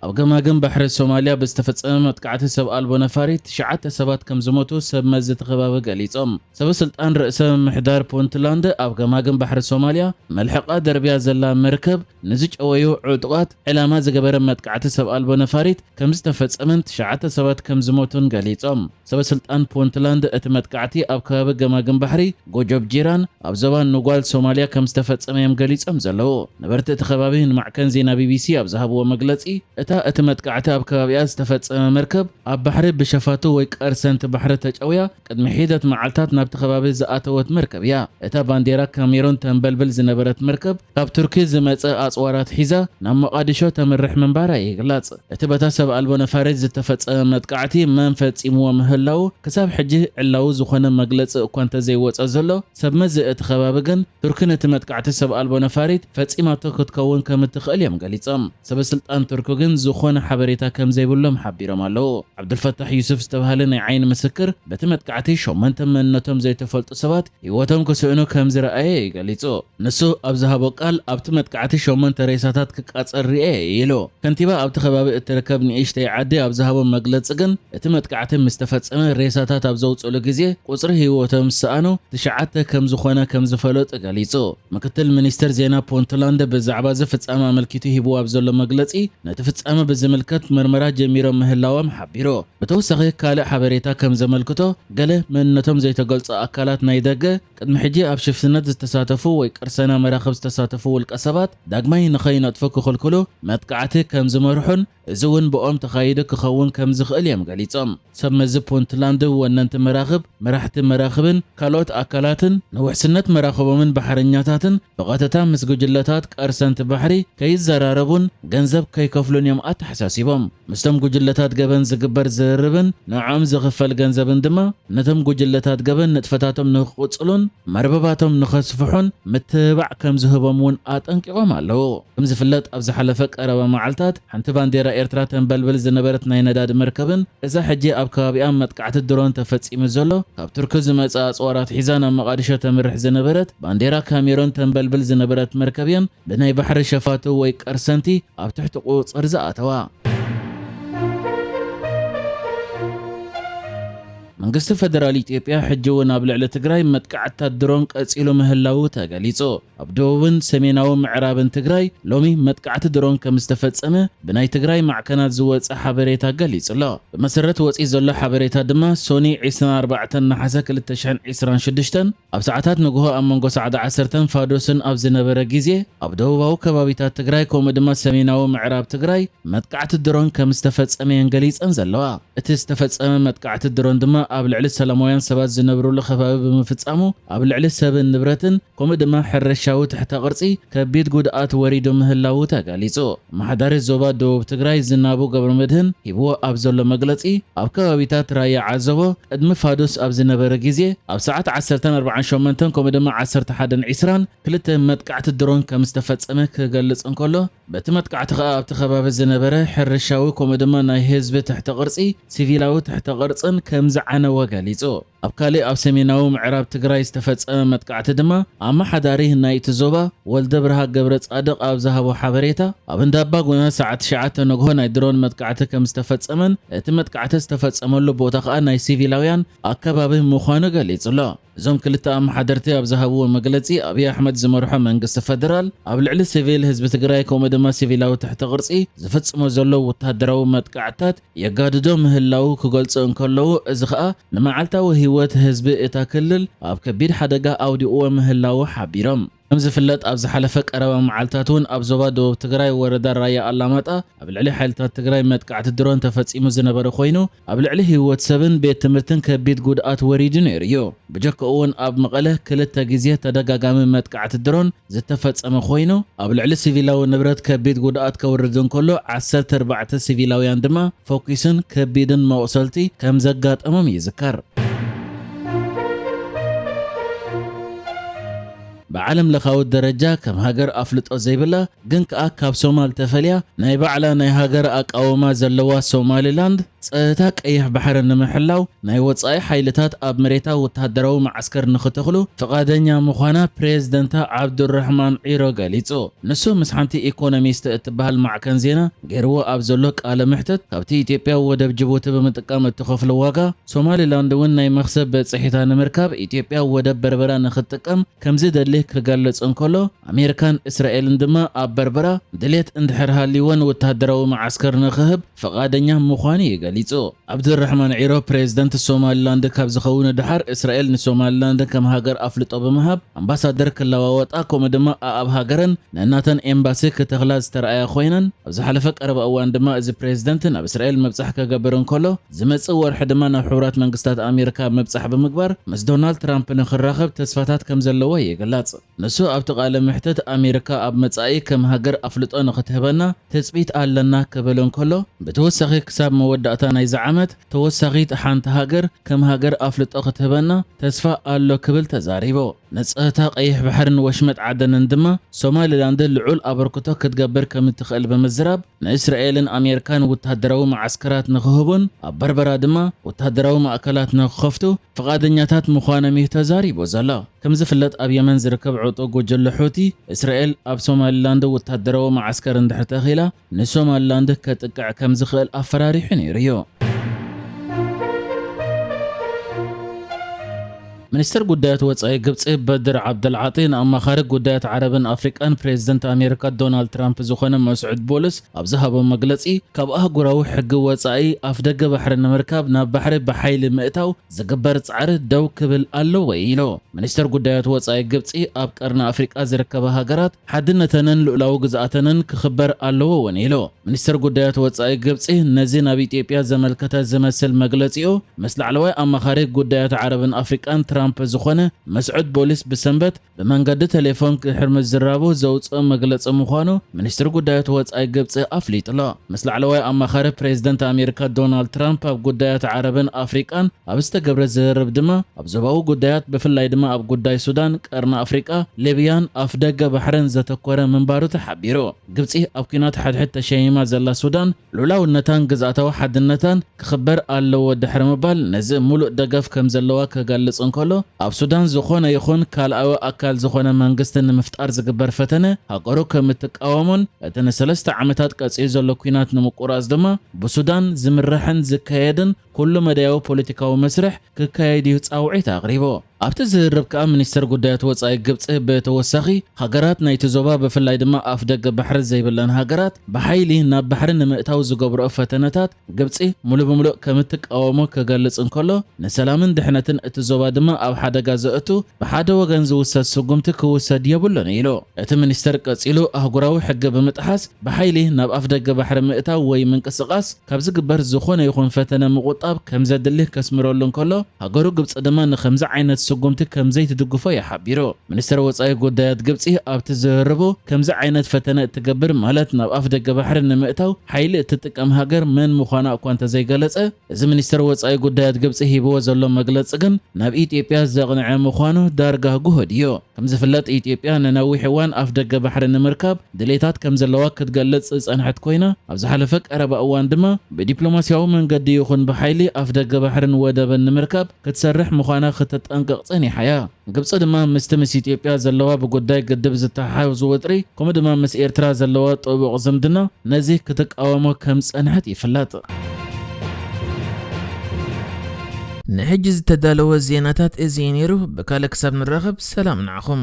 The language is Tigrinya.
ኣብ ገማግም ባሕሪ ሶማልያ ብዝተፈጸመ መጥቃዕቲ ሰብ ኣልቦ ነፋሪት ትሽዓተ ሰባት ከም ዝሞቱ ሰብ መዚ እቲ ከባቢ ገሊጾም። ሰበ ስልጣን ርእሰ ምምሕዳር ፑንትላንድ ኣብ ገማግም ባሕሪ ሶማልያ መልሕቓ ደርብያ ዘላ መርከብ ንዝጨወዩ ዕጡቓት ዕላማ ዝገበረ መጥቃዕቲ ሰብ ኣልቦ ነፋሪት ከም ዝተፈጸመን ትሽዓተ ሰባት ከም ዝሞቱን ገሊጾም። ሰበ ስልጣን ፑንትላንድ እቲ መጥቃዕቲ ኣብ ከባቢ ገማግም ባሕሪ ጎጆብ ጂራን ኣብ ዞባ ኑጓል ሶማልያ ከም ዝተፈጸመ እዮም ገሊጾም ዘለዉ። ነበርቲ እቲ ከባቢ ንማዕከን ዜና ቢቢሲ ኣብ ዝሃብዎ መግለጺ፣ እታ እቲ መጥቃዕቲ ኣብ ከባቢኣ ዝተፈጸመ መርከብ ኣብ ባሕሪ ብሸፋቱ ወይ ቀርሰንቲ ባሕሪ ተጨውያ ቅድሚ ሒደት መዓልታት ናብቲ ከባቢ ዝኣተወት መርከብ እያ። እታ ባንዴራ ካሜሩን ተንበልብል ዝነበረት መርከብ ካብ ቱርኪ ዝመጸ ኣጽዋራት ሒዛ ናብ ሞቓዲሾ ተምርሕ ምንባራ ይግለጽ። እቲ በታ ሰብ ኣልቦ ነፋሪት ዝተፈጸመ መጥቃዕቲ መን ፈጺምዎ ምህላዉ ክሳብ ሕጂ ዕላዊ ዝኾነ መግለጺ እኳ እንተዘይወጸ ዘሎ፣ ሰብ መዚ እቲ ከባቢ ግን ቱርኪ ነቲ መጥቃዕቲ ሰብ ኣልቦ ነፋሪት ፈጺማቶ ክትከውን ከም እትኽእል እዮም ገሊጾም። ሰበ ስልጣን ቱርኪ ግን ዝኾነ ሓበሬታ ከም ዘይብሎም ሓቢሮም ኣለዉ። ዓብዱልፈታሕ ዩሱፍ ዝተባህለ ናይ ዓይኒ ምስክር በቲ መጥቃዕቲ ሸሞንተ መንነቶም ዘይተፈልጡ ሰባት ህይወቶም ክስእኑ ከም ዝረኣየ እዩ ገሊጹ። ንሱ ኣብ ዝሃቦ ቃል፣ ኣብቲ መጥቃዕቲ ሸሞንተ ሬሳታት ክቃጸል ርኤ ኢሉ። ከንቲባ ኣብቲ ከባቢ እትርከብ ንእሽተይ ዓዲ ኣብ ዝሃቦ መግለጺ ግን፣ እቲ መጥቃዕቲ ምስ ተፈጸመ ሬሳታት ኣብ ዘውጽእሉ ግዜ ቁጽሪ ህይወቶም ዝሰኣኑ ትሽዓተ ከም ዝኾነ ከም ዝፈለጡ ገሊጹ። ምክትል ሚኒስትር ዜና ፑንትላንድ ብዛዕባ እዚ ፍጻመ ኣመልኪቱ ሂብዎ ኣብ ዘሎ መግለጺ፣ ነቲ ፍጻመ ብዝምልከት መርመራ ጀሚሮም ምህላዎም ሓቢሩ። ብተወሳኺ ካልእ ሓበሬታ ከም ዘመልክቶ፣ ገለ መንነቶም ዘይተገልጹ ኣካላት ናይ ደገ ቅድሚ ሕጂ ኣብ ሽፍትነት ዝተሳተፉ ወይ ቅርሰና መራኽብ ዝተሳተፉ ውልቀ ሰባት ዳግማይ ንኸይነጥፉ ክኽልክሉ መጥቃዕቲ ከም ዝመርሑን እዚ እውን ብኦም ተኻይዱ ክኸውን ከም ዝኽእል እዮም ገሊጾም። ሰብ መዚ ፑንትላንድ ወነንቲ መራኽብ፣ መራሕቲ መራኽብን ካልኦት ኣካላትን ንውሕስነት መራኽቦምን ባሕረኛታትን ብቐጥታ ምስ ጉጅለታት ቀርሰንቲ ባሕሪ ከይዘራረቡን ገንዘብ ከይከፍሉን እዮም ኣተሓሳሲቦም። ምስቶም ጉጅለታት ገበን ዝግበር ዝርርብን ንዕኦም ዝኽፈል ገንዘብን ድማ ነቶም ጉጅለታት ገበን ንጥፈታቶም ንኽቕጽሉን መርበባቶም ንኸስፍሑን ምትብባዕ ከም ዝህቦም እውን ኣጠንቂቖም ኣለዉ። ከም ዝፍለጥ ኣብ ዝሓለፈ ቀረባ መዓልታት ሓንቲ ባንዴራ ኤርትራ ተንበልብል ዝነበረት ናይ ነዳዲ መርከብን እዛ ሕጂ ኣብ ከባቢኣ መጥቃዕቲ ድሮን ተፈጺሙ ዘሎ ካብ ቱርኪ ዝመጽኣ ኣጽዋራት ሒዛ ናብ መቓዲሾ ተምርሕ ዝነበረት ባንዴራ ካሜሮን ተንበልብል ዝነበረት መርከብ እየን ብናይ ባሕሪ ሸፋቱ ወይ ቀርሰንቲ ኣብ ትሕቲ ቁጽር ዝኣተዋ። መንግስቲ ፈደራል ኢትዮጵያ ሕጂ እውን ኣብ ልዕሊ ትግራይ መጥቃዕትታት ድሮን ቀጺሉ ምህላዉ ተገሊጹ። ኣብ ደቡብን ሰሜናዊ ምዕራብን ትግራይ ሎሚ መጥቃዕቲ ድሮን ከም ዝተፈጸመ ብናይ ትግራይ ማዕከናት ዝወጸ ሓበሬታ ገሊጹ ኣሎ። ብመሰረት ወጺኡ ዘሎ ሓበሬታ ድማ ሶኒ ዕስራን ኣርባዕተን ነሓሰ ክልተ ሽሕን ዕስራን ሽዱሽተን ኣብ ሰዓታት ንግሆ ኣብ መንጎ ሰዓት ዓሰርተን ፋዶስን ኣብ ዝነበረ ግዜ ኣብ ደቡባዊ ከባቢታት ትግራይ ከምኡ ድማ ሰሜናዊ ምዕራብ ትግራይ መጥቃዕቲ ድሮን ከም ዝተፈጸመ እየን ገሊጸን ዘለዋ። እቲ ዝተፈጸመ መጥቃዕቲ ድሮን ድማ ኣብ ልዕሊ ሰላማውያን ሰባት ዝነብሩሉ ከባቢ ብምፍጻሙ ኣብ ልዕሊ ሰብን ንብረትን ከምኡ ድማ ሕርሻዊ ትሕተ ቅርጺ ከቢድ ጉድኣት ወሪዱ ምህላዉ ተገሊጹ። ኣመሓዳሪ ዞባ ደቡብ ትግራይ ዝናቡ ገብረመድህን ሂብዎ ኣብ ዘሎ መግለጺ፣ ኣብ ከባቢታት ራያ ዓዘቦ ቅድሚ ፋዱስ ኣብ ዝነበረ ግዜ ኣብ ሰዓት ዓሰርተን ኣርባዓን ሸሞንተን ከምኡ ድማ ዓሰርተ ሓደን ዕስራን ክልተ መጥቃዕቲ ድሮን ከም ዝተፈጸመ ክገልጽ እንከሎ፣ በቲ መጥቃዕቲ ከኣ ኣብቲ ከባቢ ዝነበረ ሕርሻዊ ከምኡ ድማ ናይ ህዝቢ ትሕተ ቅርጺ፣ ሲቪላዊ ትሕተ ቅርጽን ከም ዝዓነወ ገሊጹ። ኣብ ካልእ ኣብ ሰሜናዊ ምዕራብ ትግራይ ዝተፈጸመ መጥቃዕቲ ድማ ኣመሓዳሪ ናይቲ ዞባ ወልደ ብርሃ ገብረ ጻድቕ ኣብ ዝሃቦ ሓበሬታ፣ ኣብ እንዳባ ጉና ሰዓት ትሽዓተ ንግሆ ናይ ድሮን መጥቃዕቲ ከም ዝተፈጸመን እቲ መጥቃዕቲ ዝተፈጸመሉ ቦታ ከኣ ናይ ሲቪላውያን ኣከባቢ ምዃኑ ገሊጹ ኣሎ። እዞም ክልተ ኣመሓደርቲ ኣብ ዝሃብዎ መግለጺ፣ ኣብይ ኣሕመድ ዝመርሖ መንግስቲ ፈደራል ኣብ ልዕሊ ሲቪል ህዝቢ ትግራይ ከምኡ ድማ ሲቪላዊ ትሕተ ቅርጺ ዝፍጽሞ ዘሎ ወታደራዊ መጥቃዕትታት የጋድዶ ምህላዉ ክገልጹ እንከለዉ፣ እዚ ኸኣ ንመዓልታዊ ህይወት ህዝቢ እታ ክልል ኣብ ከቢድ ሓደጋ ኣውዲቕዎ ምህላዉ ሓቢሮም። ከም ዝፍለጥ፣ ኣብ ዝሓለፈ ቀረባ መዓልታት እውን ኣብ ዞባ ደቡብ ትግራይ ወረዳ ራያ ኣላማጣ ኣብ ልዕሊ ሓይልታት ትግራይ መጥቃዕቲ ድሮን ተፈጺሙ ዝነበረ ኮይኑ፣ ኣብ ልዕሊ ህይወት ሰብን ቤት ትምህርትን ከቢድ ጉድኣት ወሪዱ ነይሩ እዩ። ብጀክኡ እውን ኣብ መቐለ ክልተ ግዜ ተደጋጋሚ መጥቃዕቲ ድሮን ዝተፈጸመ ኮይኑ፣ ኣብ ልዕሊ ሲቪላዊ ንብረት ከቢድ ጉድኣት ከውርድ እንከሎ፣ ዓሰርተ ኣርባዕተ ሲቪላውያን ድማ ፈኲስን ከቢድን መቑሰልቲ ከም ዘጋጠሞም ይዝከር። ብዓለም ለኻዊ ደረጃ ከም ሃገር ኣፍልጦ ዘይብላ፣ ግን ከኣ ካብ ሶማል ተፈልያ ናይ ባዕላ ናይ ሃገር ኣቃውማ ዘለዋ ሶማሊላንድ፣ ጸጥታ ቀይሕ ባሕሪ ንምሕላው ናይ ወጻኢ ሓይልታት ኣብ መሬታ ወተሃደራዊ መዓስከር ንኽተኽሉ ፍቓደኛ ምዃና ፕሬዝደንታ ዓብዱራሕማን ዒሮ ገሊጹ። ንሱ ምስ ሓንቲ ኢኮኖሚስት እትበሃል ማዕከን ዜና ገይርዎ ኣብ ዘሎ ቃለ ምሕተት፣ ካብቲ ኢትዮጵያ ወደብ ጅቡቲ ብምጥቃም እትኸፍሎ ዋጋ፣ ሶማሊላንድ እውን ናይ መኽሰብ በጽሒታ ንምርካብ ኢትዮጵያ ወደብ በርበራ ንኽትጥቀም ከምዝደሊ ክገልጽ እንከሎ፣ ኣሜሪካን እስራኤልን ድማ ኣብ በርበራ ድሌት እንድሕር ሃልይወን ወተሃደራዊ መዓስከር ንኽህብ ፍቓደኛ ምዃኑ እዩ ገሊጹ። ዓብዱራሕማን ዒሮ ፕሬዝደንት ሶማሊላንድ ካብ ዝኸውን ድሓር፣ እስራኤል ንሶማሊላንድ ከም ሃገር ኣፍልጦ ብምሃብ ኣምባሳደር ክለዋወጣ፣ ከምኡ ድማ ኣኣብ ሃገረን ንእናተን ኤምባሲ ክተኽላ ዝተረኣያ ኮይነን፣ ኣብ ዝሓለፈ ቀረባ እዋን ድማ እዚ ፕሬዝደንት ናብ እስራኤል ምብጻሕ ክገብር እንከሎ፣ ዝመጽእ ወርሒ ድማ ናብ ሕቡራት መንግስታት ኣሜሪካ ምብጻሕ ብምግባር ምስ ዶናልድ ትራምፕ ንኽራኸብ ተስፋታት ከም ዘለዎ ይግለጽ። ንሱ ኣብቲ ቃለ ምሕተት፣ ኣሜሪካ ኣብ መጻኢ ከም ሃገር ኣፍልጦ ንኽትህበና ትጽቢት ኣለና ክብል እንከሎ፣ ብተወሳኺ ክሳብ መወዳእታ ናይዚ ዓመት ተወሳኺት ሓንቲ ሃገር ከም ሃገር ኣፍልጦ ክትህበና ተስፋ ኣሎ ክብል ተዛሪቡ። ንጸጥታ ቀይሕ ባሕርን ወሽመጥ ዓደንን ድማ ሶማሊላንድ ልዑል ኣበርክቶ ክትገብር ከም እትኽእል ብምዝራብ፣ ንእስራኤልን ኣሜሪካን ወተሃደራዊ መዓስከራት ንኽህቡን ኣብ በርበራ ድማ ወተሃደራዊ ማእከላት ንኽኸፍቱ ፍቓደኛታት ምዃኖም እዩ ተዛሪቡ ዘሎ። ከም ዝፍለጥ፣ ኣብ የመን ዝርከብ ዕጡቕ ጉጅለ ሑቲ፣ እስራኤል ኣብ ሶማሊላንድ ወታደራዊ መዓስከር እንድሕር ተኺላ፣ ንሶማሊላንድ ከጥቅዕ ከም ዝኽእል ኣፈራሪሑ ነይሩ እዩ። ሚኒስትር ጉዳያት ወጻኢ ግብጺ በድር ዓብደልዓጢ ንኣማኻሪ ጉዳያት ዓረብን ኣፍሪቃን ፕሬዚደንት ኣሜሪካ ዶናልድ ትራምፕ ዝኾነ መስዑድ ቦልስ ኣብ ዝሃቦ መግለጺ፣ ካብ ኣህጉራዊ ሕጊ ወጻኢ ኣፍደገ ባሕሪ ንምርካብ ናብ ባሕሪ ብሓይሊ ምእታው ዝግበር ጻዕሪ ደው ክብል ኣለዎ ኢሉ። ሚኒስተር ጉዳያት ወጻኢ ግብጺ ኣብ ቀርኒ ኣፍሪቃ ዝርከባ ሃገራት ሓድነተንን ልኡላዊ ግዝኣተንን ክኽበር ኣለዎ እውን ኢሉ። ሚኒስተር ጉዳያት ወጻኢ ግብጺ ነዚ ናብ ኢትዮጵያ ዘመልከተ ዝመስል መግለጺኡ ምስ ላዕለዋይ ኣማኻሪ ጉዳያት ዓረብን ኣፍሪቃን ትራምፕ ዝኾነ መስዑድ ቦሊስ ብሰንበት ብመንገዲ ቴሌፎን ክድሕር ምዝራቡ ዘውጽኦ መግለጺ ምዃኑ ሚኒስትሪ ጉዳያት ወጻኢ ግብጺ ኣፍሊጡ ኣሎ። ምስ ላዕለዋይ ኣማኻሪ ፕሬዚደንት ኣሜሪካ ዶናልድ ትራምፕ ኣብ ጉዳያት ዓረብን ኣፍሪቃን ኣብ ዝተገብረ ዝርርብ ድማ ኣብ ዞባዊ ጉዳያት ብፍላይ ድማ ኣብ ጉዳይ ሱዳን፣ ቀርኒ ኣፍሪቃ፣ ሊብያን ኣፍደገ ባሕርን ዘተኮረ ምንባሩ ተሓቢሩ። ግብጺ ኣብ ኲናት ሓድሕድ ተሸይማ ዘላ ሱዳን ልኡላውነታን ግዝኣታዊ ሓድነታን ክኽበር ኣለዎ ድሕሪ ምባል፣ ነዚ ምሉእ ደገፍ ከም ዘለዋ ክገልጽ እንከሎ፣ ኣብ ሱዳን ዝኾነ ይኹን ካልኣዊ ኣካል ዝኾነ መንግስቲ ንምፍጣር ዝግበር ፈተነ ሃገሩ ከም እትቃወሞን እቲ ንሰለስተ ዓመታት ቀጺሉ ዘሎ ኲናት ንምቁራጽ ድማ ብሱዳን ዝምራሕን ዝካየድን ኩሉ መዳያዊ ፖለቲካዊ መስርሕ ክካየድ እዩ ጻውዒት ኣቕሪቡ። ኣብቲ ዝርርብ ከኣ ሚኒስተር ጉዳያት ወጻኢ ግብጺ ብተወሳኺ፣ ሃገራት ናይቲ ዞባ ብፍላይ ድማ ኣፍደገ ባሕሪ ዘይብለን ሃገራት ብሓይሊ ናብ ባሕሪ ንምእታው ዝገብርኦ ፈተነታት ግብጺ ሙሉ ብምሉእ ከም እትቃወሞ ክገልጽ እንከሎ፣ ንሰላምን ድሕነትን እቲ ዞባ ድማ ኣብ ሓደጋ ዘእቱ ብሓደ ወገን ዝውሰድ ስጉምቲ ክውሰድ የብሉን ኢሉ። እቲ ሚኒስተር ቀጺሉ፣ ኣህጉራዊ ሕጊ ብምጥሓስ ብሓይሊ ናብ ኣፍደገ ባሕሪ ምእታው ወይ ምንቅስቓስ ካብ ዝግበር ዝኾነ ይኹን ፈተነ ምቑጣብ ከም ዘድሊ ከስምረሉ እንከሎ፣ ሃገሩ ግብጺ ድማ ንኸምዚ ዓይነት ስጉምቲ ከም ዘይትድግፎ እዩ ሓቢሩ። ሚኒስተር ወጻኢ ጉዳያት ግብጺ ኣብቲ ዝርርቡ፣ ከምዚ ዓይነት ፈተነ እትገብር ማለት ናብ ኣፍደገ ባሕሪ ንምእታው ሓይሊ እትጥቀም ሃገር መን ምዃና እኳ እንተዘይገለጸ፣ እዚ ሚኒስተር ወጻኢ ጉዳያት ግብጺ ሂብዎ ዘሎ መግለጺ ግን ናብ ኢትዮጵያ ዘቕንዐ ምዃኑ ዳርጋ ግሁድ እዩ። ከም ዝፍለጥ፣ ኢትዮጵያ ንነዊሕ እዋን ኣፍደገ ባሕሪ ንምርካብ ድሌታት ከም ዘለዋ ክትገልጽ ዝጸንሐት ኮይና፣ ኣብ ዝሓለፈ ቀረባ እዋን ድማ ብዲፕሎማስያዊ መንገዲ ይኹን ብሓይሊ ኣፍደገ ባሕርን ወደብን ንምርካብ ክትሰርሕ ምዃና ክተጠንቅቕ ጸኒሓ እያ። ግብጺ ድማ ምስቲ ምስ ኢትዮጵያ ዘለዋ ብጉዳይ ግድብ ዝተሓሓዝ ወጥሪ፣ ከምኡ ድማ ምስ ኤርትራ ዘለዋ ጥቡቕ ዝምድና ነዚ ክትቃወሞ ከም ዝጸንሐት ይፍለጥ። ንሕጂ ዝተዳለወ ዜናታት እዚ እዩ ነይሩ። ብካልእ ክሳብ ንራኸብ ሰላም ንዓኹም።